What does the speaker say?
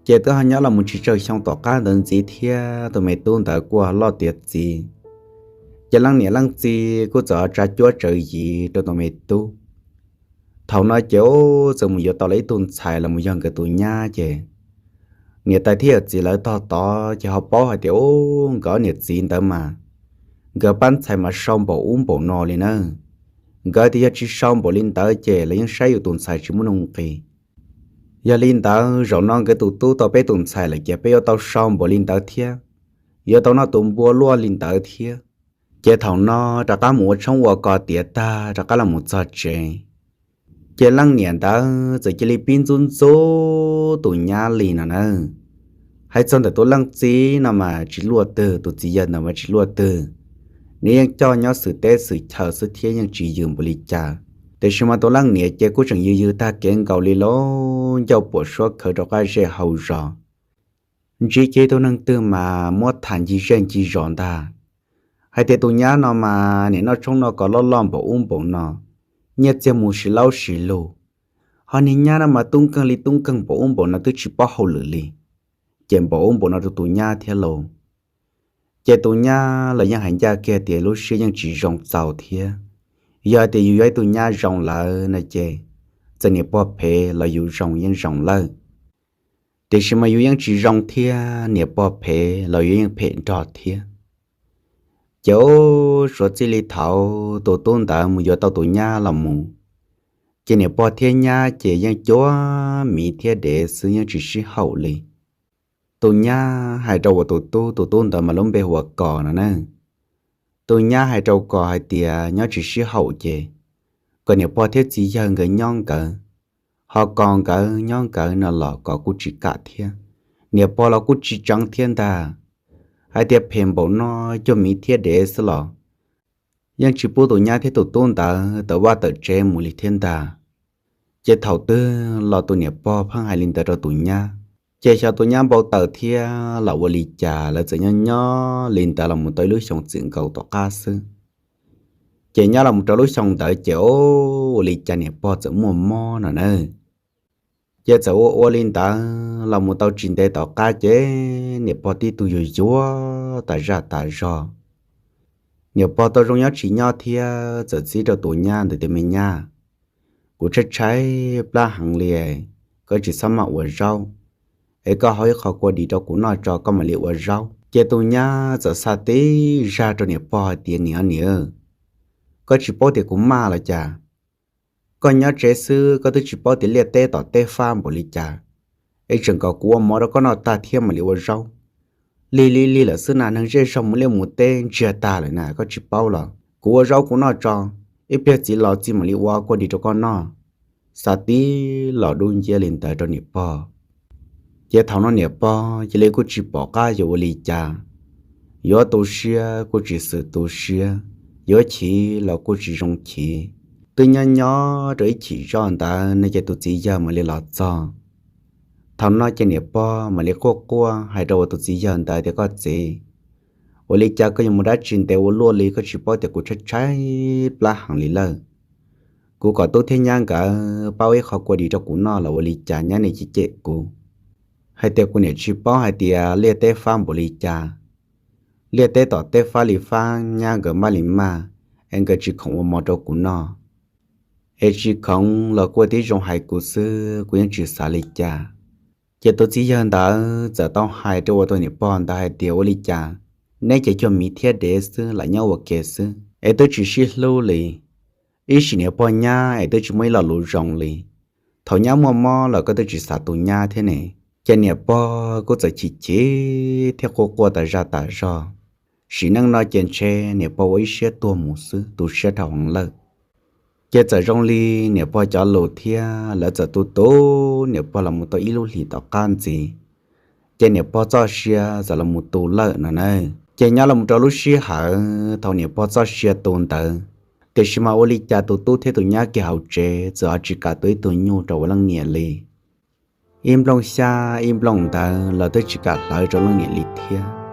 Ces twb ho nyob los mus tsis tsawg xyoo tom qab ntawd ntxiv thiab tus me tub ntawd kuj loj tiav txiv. Ces leej niam leej txiv kuj txawm tsa cuab tsawv yiv rau tus me tub. Thaum no ces ub txawm mus yuav tau lawv ib tug ntxhais los mus yog nkawd tus nyab ces niam tais thiab yawm txiv lawv tog tod ces ho paub hais tias ub nkawd niam txiv ntawd mas nkawd pab ntxhais mas sau npaum ub npaum no li na. Nkawd tias yog tsis sau npaum li ntawd ces lawv yeej saib yus tus ntxhais tsis muaj nuj nqis. Yog li ntawd zaum no nkawd tus tub tau peb tus ntxhais lawm ces peb yuav tau sau npaum li ntawd thiab, yuav tau noj tus npua luaj li ntawd thiab. Ces thaum no rov qab mus ua tshoob ua kos tiav tag rov qab los mus txog tsev, ces leej niam ntawd txawm cia li pib ntxub ntxub tus nyab li no na. Hais txog ntawm tus leej txiv no mas tsis luaj twg, tus txiv yawg ntawd mas tsis luaj twg. Nws yeej coj nyob xwm teb xwm chaw xwb thiab yeej tsis yws npaum li cas. Tiam sis mas tus leej niam ces kuj tseem yws yws tag kev nkaus li lauj, ncauj puam suab khawv rau qab zej hau zos. Ntsib kiag ib tug neeg twg mas muab tham ncig zej ncig zos ntag, hais tias tus nyab no mas nim noj tshoob noj kos loj loj npaum ub npaum no, nyiaj txiag mus sis laub sis lug. Ho niag nyab no mas tub nkeeg li tub nkeeg npaum ub npaum no twb tsis paub hauj lwm li, ces npaum ub npaum no rau tus nyab thiab lauj. Ces tus nyab los yeej hais ncaj kiag tias lub siab yeej tsis zoo txaus thiab. Yog tias yus yog ib tug nyab zoo lawm no ces txawm niam pog phem los yus zoo yeej zoo lawm. Tiam sis mas yus yeej tsis zoo thiab, niam pog phem los yus yeej phem nrog thiab. Ces ub suav txij li thaum tus tub ntawd mus yuav tau tus nyab los mus, ces niam pog thiab nyab ces yeej cuab miv thiab dev xwb yeej tsis sib haum li. Tus nyab hais rau uas tus tub, tus tub ntawd mas lub npe hu ua Kos no na. Tus nyab hais rau Kos hais tias nyob tsis sib haum ces kom niam pog thiab txiv yawg nkawd nyob nkawd, ho Kos nkawd nyob nkawd no los Kos kuj tsis kam thiab. Niam pog los kuj tsis tseev thiab ntag, hais tias phem npaum no, cuag miv thiab dev xwb los yeej tsis pub tus nyab thiab tus tub ntawd tawm vaj tawm tsev mus li thiab ntag. Ces thaum twg los tus niam pog pheej hais li ntawd rau tus nyab, ces xyov tus nyab npau taws thiab los ua li cas lawv txawm nyob nyob li ntawd los mus tau ib lub xyoo txwm nkaus tom qab xwb. Ces nyob los mus rau lub xyoo ntawd ces ua li cas niam pog txawm muaj mob no na. Ces txawm ua ua li ntawd los mus tau tsis ntev tom qab ces niam pog tib tug yuag yuag tas zaj tas zog. Niam pog tau zoo nyob tsis nyob thiab txawm txib rau tus nyab ntawd tias me nyab, kuv tshaib tshaib plab heev li, koj tsis txhob maj ua zaub, es koj hau ib qho kua dis rau kuv noj tso koj mam li ua zaub. Ces tus nyab txawm xa tib zaj rau niam pog hais tias niam niam, koj tsis paub tias kuv maj los cas? Koj nyob tsev xwb koj twb tsis paub tias liaj teb tom teb fab npaum li cas, es tseem kom kuv ua mov rau koj noj tag thiab mam li ua zaub. Lig lig lig lawm xwb na, neeg zej zog mus liaj mus teb ntsiag tag lawm na, koj tsis paub los? Kuv ua zaub kuv noj tso, ib pliag txiv los txiv mam li ua kua dis rau koj noj. Xa tib los dub nciab li ntawd rau niam pog. Ces thaum no niam pog cia li kuj tsis pom qab yuav ua li cas, yuav tu siab kuj tsis xwm tu siab, yuav chim los kuj tsis zoo chim. Twb nyob nyob rau ib chim zoj ntawd no ces tus txiv yawg mam li los txog. Thaum no ces niam pog mam li quaj quaj hais rau uas tus txiv yawg ntawd tias koj txiv, ua li cas koj yuav mus dab tsi ntev ua luaj li, koj tsis paub tias kuv tshaib tshaib plab heev li lawm. Kuv kom tub thiab nyab nkawd pab ua ib qho kua dis rau kuv noj los ua li cas nyab nej cem cem kuv, hais tias kuv niam tsis paub hais tias liaj teb fab npaum li cas. Liaj teb tom teb fab li fab, nyab nkawd maj li maj, es nkawd tsis khoom ua mov rau kuv noj. Es tsis khoom los kuj tib zoo hais kuv xwb, kuv yeej tsis xav li cas. Ces tus txiv yawg ntawd txawm tau hais rau uas tus niam pog ntawd hais tias ua li cas neb ces cuag miv thiab dev xwb, lam nyob ua ke xwb es twb tsis sib hlub li. Ib sim niam pog nyab es twb tsis muaj ib lo lus zoo li. Thaum nyab muaj mob los koj twb tsis xav tu nyab thiab ne. Ces niam pog kuj txawm chim chim thiab quaj quaj tas zaj tas zog. Sim neej no ces ntshe niam pog ua ib siab tuag mus xwb, tu siab dhau heev lawm. Ces txawm zoo li niam pog cov lus thiab lawv txawm tu tu niam pog los mus tau ib lub hlis tom qab ntxiv, ces niam pog txoj sia txawm los mus tu lawm no na. Ces nyob los mus rau lub sij hawm thaum niam pog txoj sia tu ntawd, tiam sis mas ua li cas tus tub thiab tus nyab kiag hauv tsev txawm ho tsis kam tu ib tug nyuj rau ua leej niam li. Ib nplooj xyab ib nplooj ntawv los twb tsis kam hlawv rau leej niam li thiab.